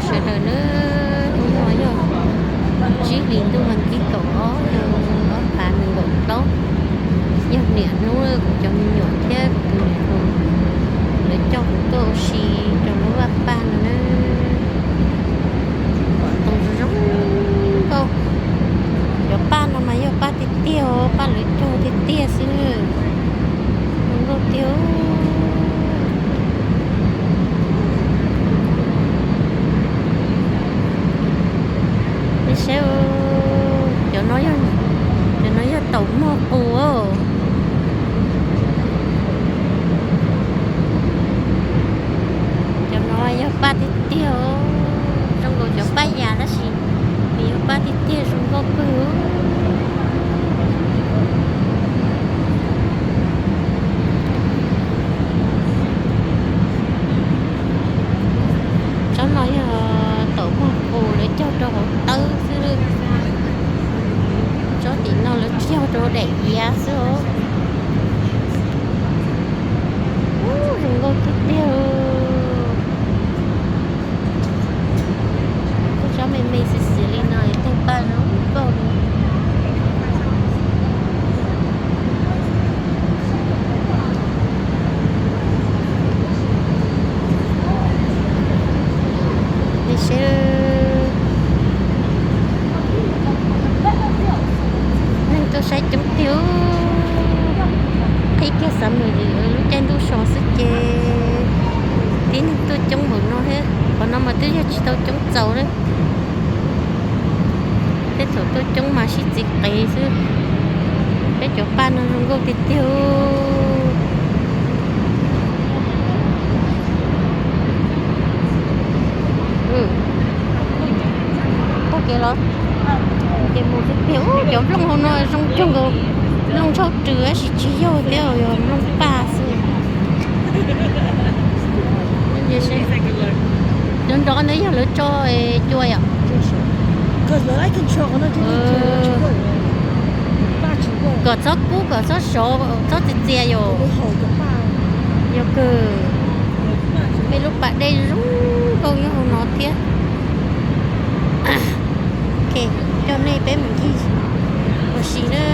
Sawv daws nawb, hnub no yog tsib hlis ntuj vas thib kaum ob xyoo ob phav nees nkaum plaub. Yog niam hnub kuv cov me nyuam thiab kuv tus niam hluas lawv coj kuv tuaj ua si rau lub vaj paj no na. Ntoo zoo zoo nkauj. Cov paj no mas yog paj tiag tiag os, paj lawv cog tiag tiag xwb. Zoo nkauj tiag. Nej saib, cov no yog, cov no yog taum muag qus. Cov no yog paj tiag tiag, zoo nkaus cov paj yas tab sis nws yog paj tiag tiag, zoo nkauj kawg. Tsob no yog taum muag qus lawv cog rau hauv tawb xwb. Tsob tim no lawv cog rau daim iav xwb os. Ub, zoo nkauj tiag tiag. Tsob me me xim xim li no, tej paj zoo nkauj li. Nej saib, neeg tuaj saib coob tiag. Qhib kiag xav mus lub caij ntuj so xwb ces tib neeg tuaj coob npaum no thiab. Qhov no mas twb yog tsis tau coob txaus na. Tej thaum tuaj coob mas sib txiv qev xwb. Peb cov paj no zoo nkauj tiag tiag. Tag kev los ces mus tiag tiag. Ub, cov nplooj hauv no zoo cuag nkaus nplooj tshauj rws tab sis tsis yog thiab, yog nplooj paj xwb. Cov nrov ntawd yog lawv tso cua yom? Kom txhob kub, kom txhob sov, txhob txias txias yom. Yog kawg. Peb lub pas dej zoo nkauj nyob hauv no thiab. Ok, coj nej peb mus ncig ua si na.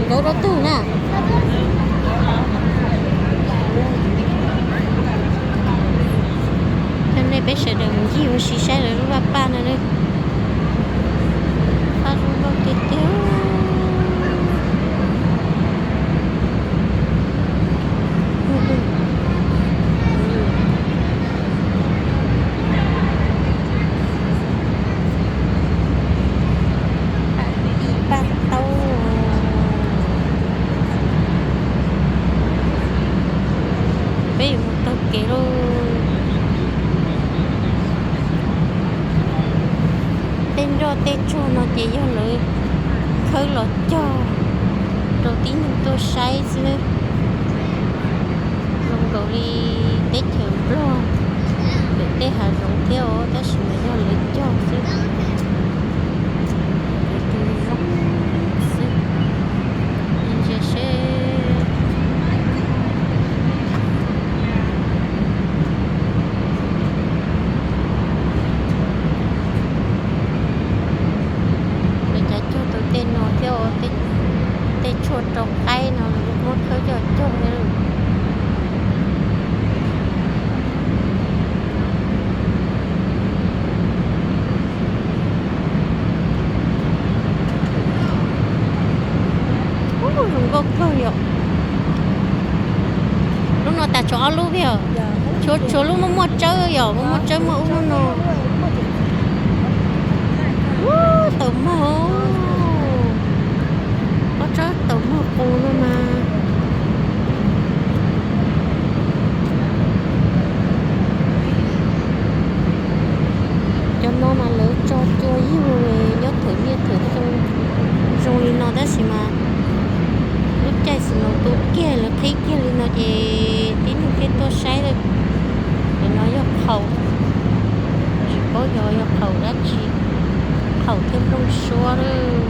Nkauv rau tug na. Coj nej peb sawv daws mus ncig ua si saib lawv lub vaj paj no na. Paj zoo nkauj tiag tiag. Paj taub. Peb yuav mus taug kev lauj. Tej nroj tej tsuag no ces yog lawv khawb los cog rau tib neeg tuaj saib xwb. Zoo nkaus li teb chaws Nplog, lawm tej hav zoov thiab os, tab sis mas yog lawv cog xwb. Lawv tus zoo xwb. Ntsia seb. Lawv cav cog tau tej no thiab, tej tshuaj rau qaib no lawv muab khawb coj cog thiab. Ub, zoo nkauj kawg yom. Lub no tas tshuav ob lub peb os. Tshuav, tshuav lub muaj muaj tsawb yom, muaj muaj tsawb muaj ub lub no. Ub, taum mog. Ob tsob taum mog qus no mas. Cov no mas lawv tso cua yug nyob thawm niaj thawm xyoo zoo li no tab sis mas lub caij snow tu kiag lawv qhib kiag li no ces tib neeg thiaj tuaj saib lawm. Cov no yog qhaum, tsis paub xyov yog qhaum dab tsi, qhaum thiab nplooj suab lawm.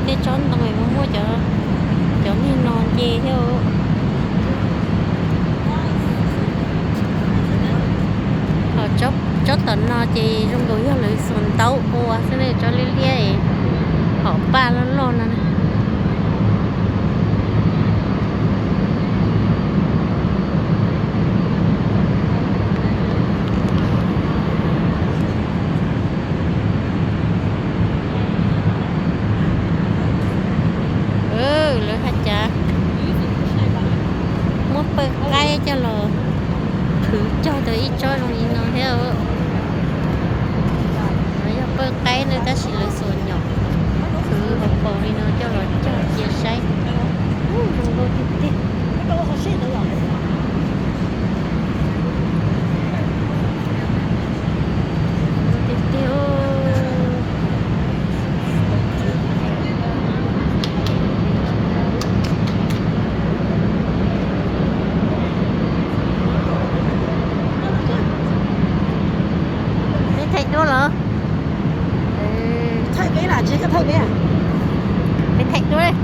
Tej tsob ntoo muaj cov, cov niag no nce thiab. Ho tsob tom no ces zoo nkaus yog lawv xuas ntaub ua xwb ne, tsob liab liab, hom paj loj loj no. Lawv hais cas muab pawg qaib coj los thwv cog tau ib tsob zoo li no thiab. No yog pawg qaib na, tab sis lawv xuas nyom thwv hauv paus li no coj los cog cia saib. Zoo nkauj tiag tiag. Tiag tiag. Peb thaij duab los? Peb thaij duab.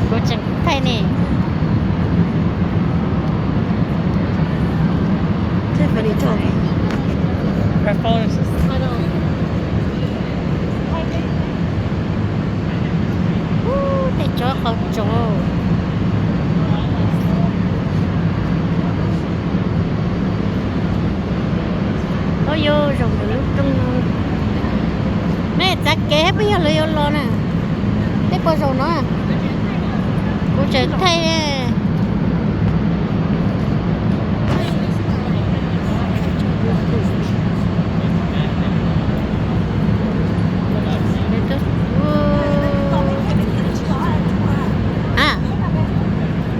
Kuv tseem thaij ne. Tej tsob qau tso. Ua yuav zoo nkauj lub rooj no. Nej txav kev peb yog lawv yuav los na. Peb puas zaum no? Kuv tseem thaij.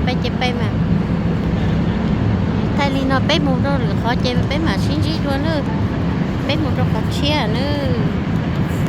Peb ces peb mas thaij li no, peb mus rau lwm qhov ces peb mam sib ntsib dua nawb. Peb mus rau qhov tshiab nawb.